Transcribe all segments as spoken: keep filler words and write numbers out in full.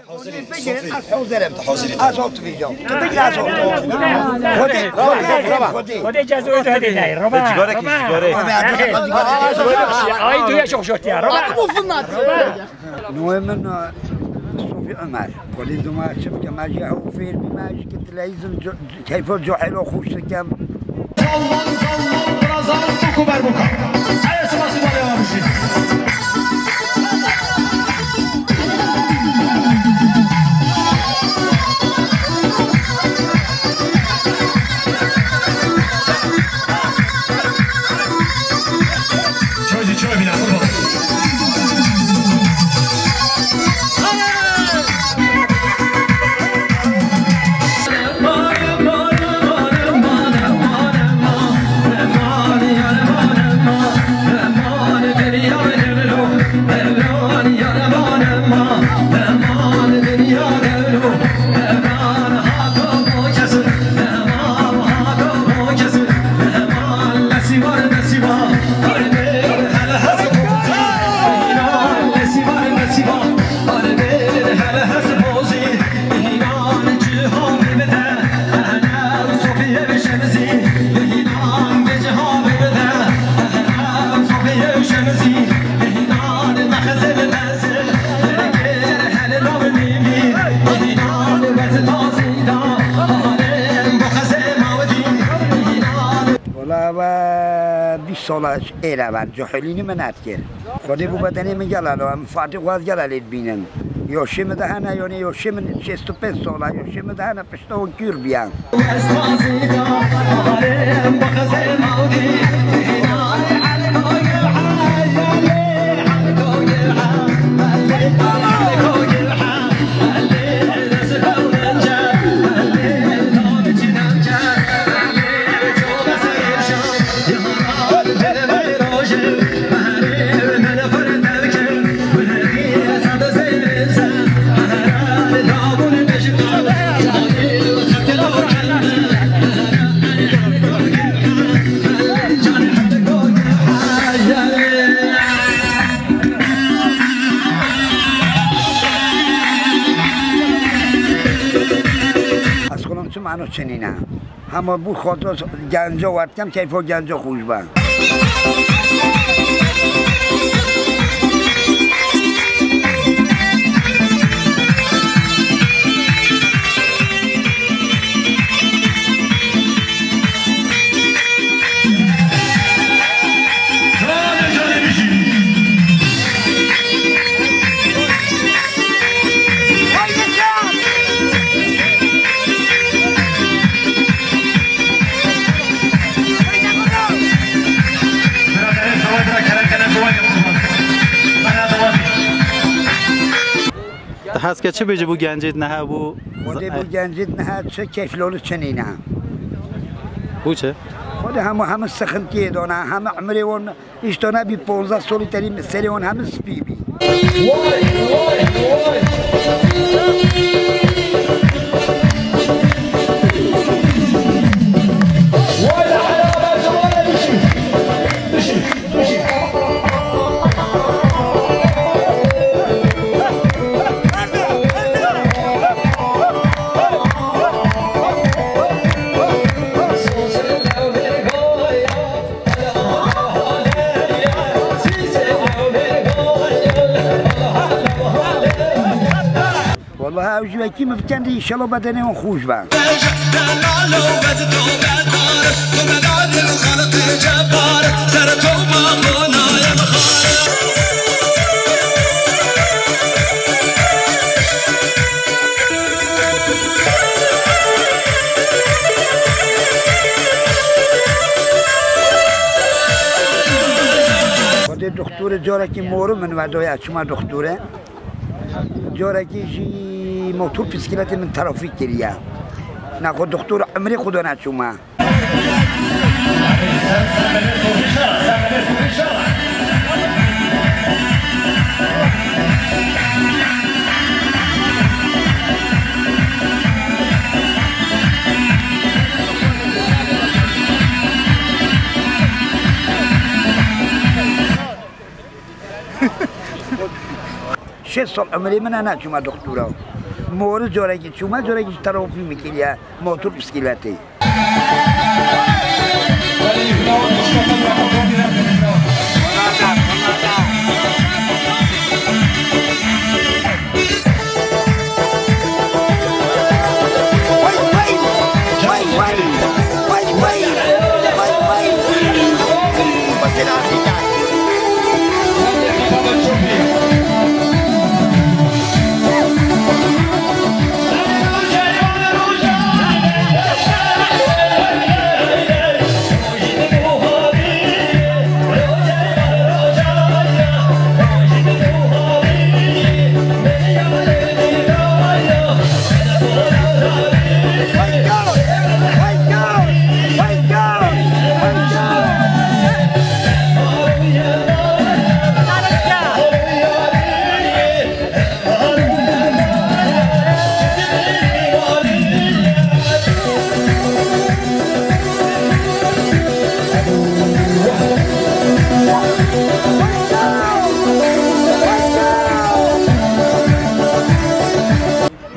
Hazirî, hazirî. Xwedê, Xwedê, Xwedê. Xwedê cezayê te didayê, Reba, Reba. Cigare kî, cigare. Ay, tu ya çok şort ya, Reba. Navê min, e, Sofî Omer. Polîs doma çi bike, me jî ew fêr bî, me jî ki tileyîzin, keyfo cahilo xweş dikem. Zallan, zallan, birazdan bu kuber bu. Ay, sima, sima, devam işi. Çocuk, çocuk, bir dakika. Wala ve bîst sala êre ve cahilînî min nedikir. Xwedê bû bedenê min gela lo, em Fatî xwaz gela lê dibînin. Yoşê min de hene, yonê yoşê min şêst û pênc sala, yoşê min de hene pişta û kûr biyan. Ez xulum çi mano çinîne. Hema bû xatir genca werdikem, keyfa genca xweş be. Tu hez ke çi bêjî bû gencêt niha bû? Xwedê bû gencêt niha çi keyflolî çi nîne. Bû çi? Xwedê hemû, hemû sixintiyê dana, hemû emrê wan îşte nebî ponzdeh solî terî serê wan hemû spî bî. Walahi ew ji wekî min bi kendî, înşallah bedenê wan xweş be. Xwedê doxtorê carekî morim min ve doya çima doxtorê. Carekî jî motor pîskeletê min trafîk kiriye. Nexwe doxtor emrê xwe dane çûme. Şêst sal emirê min e neçûme doktora. Mori carekî çûme, carekî ji terofî min kiriye, motor bisikletê.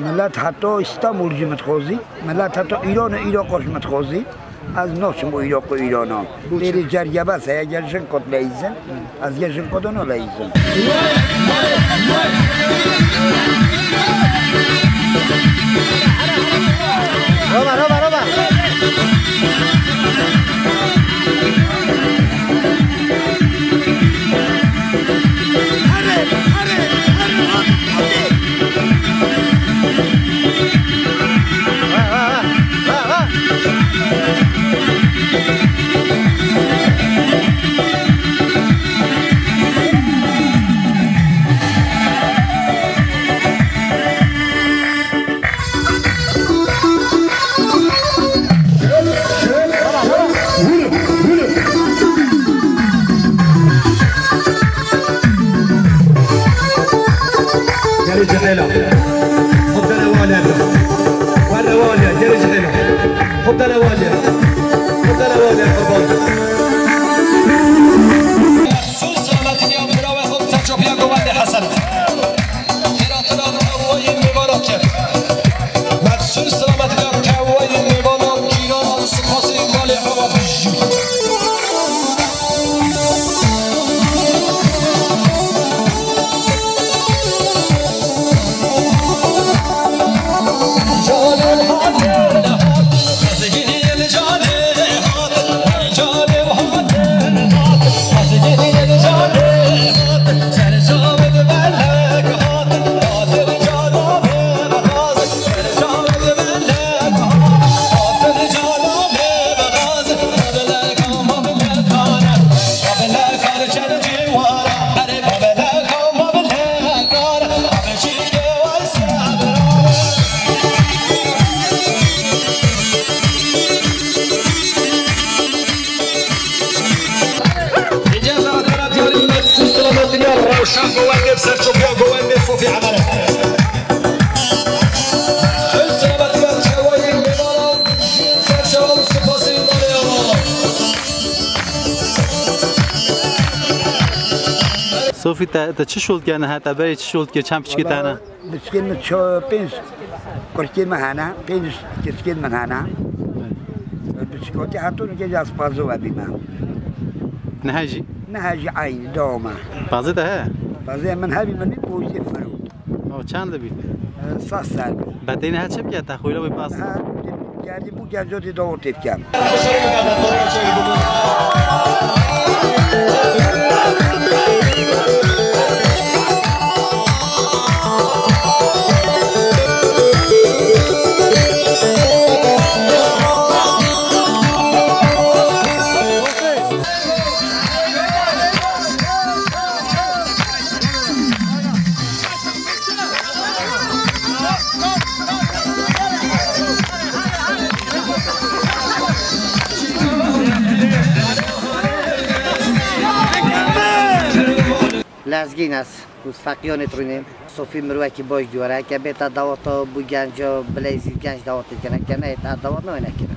Milet heta Îstanbul jî min dixwazî, milet heta Îran û Îraqa jî min dixwazî. Ez naçim bo Îraq û Îrana. Lêrê cergebe se, eger jin kot leyîzin, ez gê jin kodo naleyîzin. Roba, roba, roba. Gelê cihêla. Xwe dere waliya. Were waliya, gelê cihêla. Xwe dere waliya. Xwe dere waliya, qurban. Selametî ya bira we xwe ser çopiya govendê Hesen. Xêratina tewayî mêvana kir. Mexsûs selametîna tewayî mêvana kîrana, sipasê malê hewa bijî. Rewşa govendê, serçopiya govendê Sofî Emere. Selametî ya tewayî mêvana, serçe û sipasî malê hewa. Sofî, te, te çi şol dike niha, te berê çi şol dike, çend piçkê te hene? Piçkên min ço-, pênc kurkê min hene, pênc keçikên min hene. Piçkotî heto nike jî ez pazo vebîme. Niha jî? Niha jî eynî dewam e. Pazê te heye? Pazê min hebî, min bî pojê firût. O çend dibî? E, sas ser bû. Betê niha çi bike? Te xwîla wî pas. Niha gerdî bû, gel cotê dawotê dikem. Lezgîn ez, ku feqiyanê dirûnê. Sofî mirovekî baş dîwar e. Heke bêta dawata bû genca, bileyzî genc dawatê dikene. Heke neyê te dawat nayê nekine.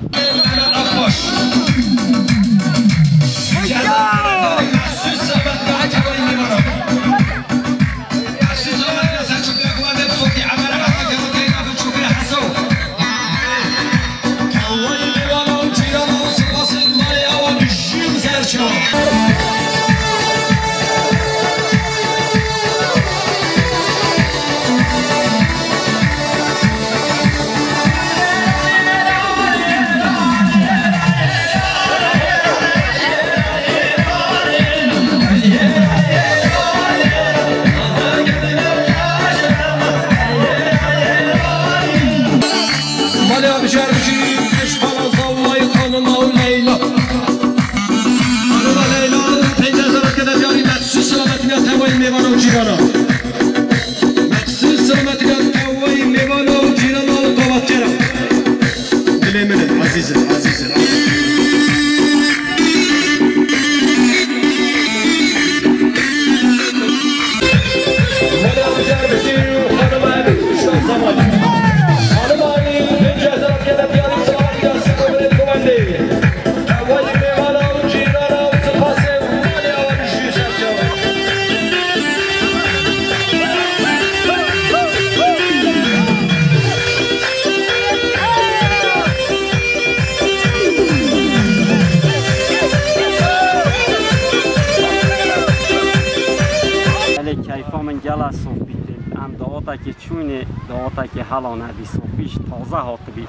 Kê çûnê daweteke hela nebî, Sofî jî taze hatibî.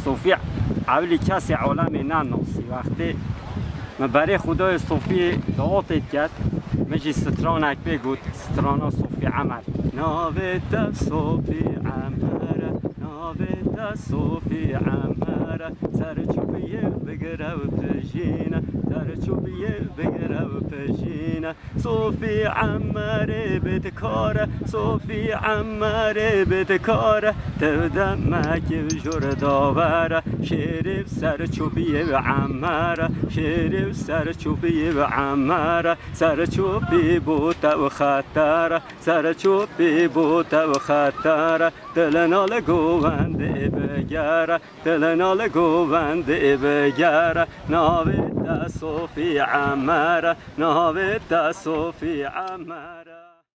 Sofî ewilî kesê alemê nenasî. Wextê min berê Xwedayê Sofî dawetê diket, min jî stranek pê got, strana Sofî Emer. Navê te Sofî Emer e, navê te Sofî Emer e. Ser çopiyê bigire û pijîne, ser çopiyê bigire û pijîne. Sofî Emerê bêdikare, Sofî Emerê bêdikare, tev demekê jor davere, şêrê ser çopiyê Emere, şêrê ser çopiyê Emere, ser çopî bo tev xetere, ser çopî bo tev xetere, dilina li govendê bigere, dilina li govendê bigere, navê te Sofî Emere, navê te Sofî Emere.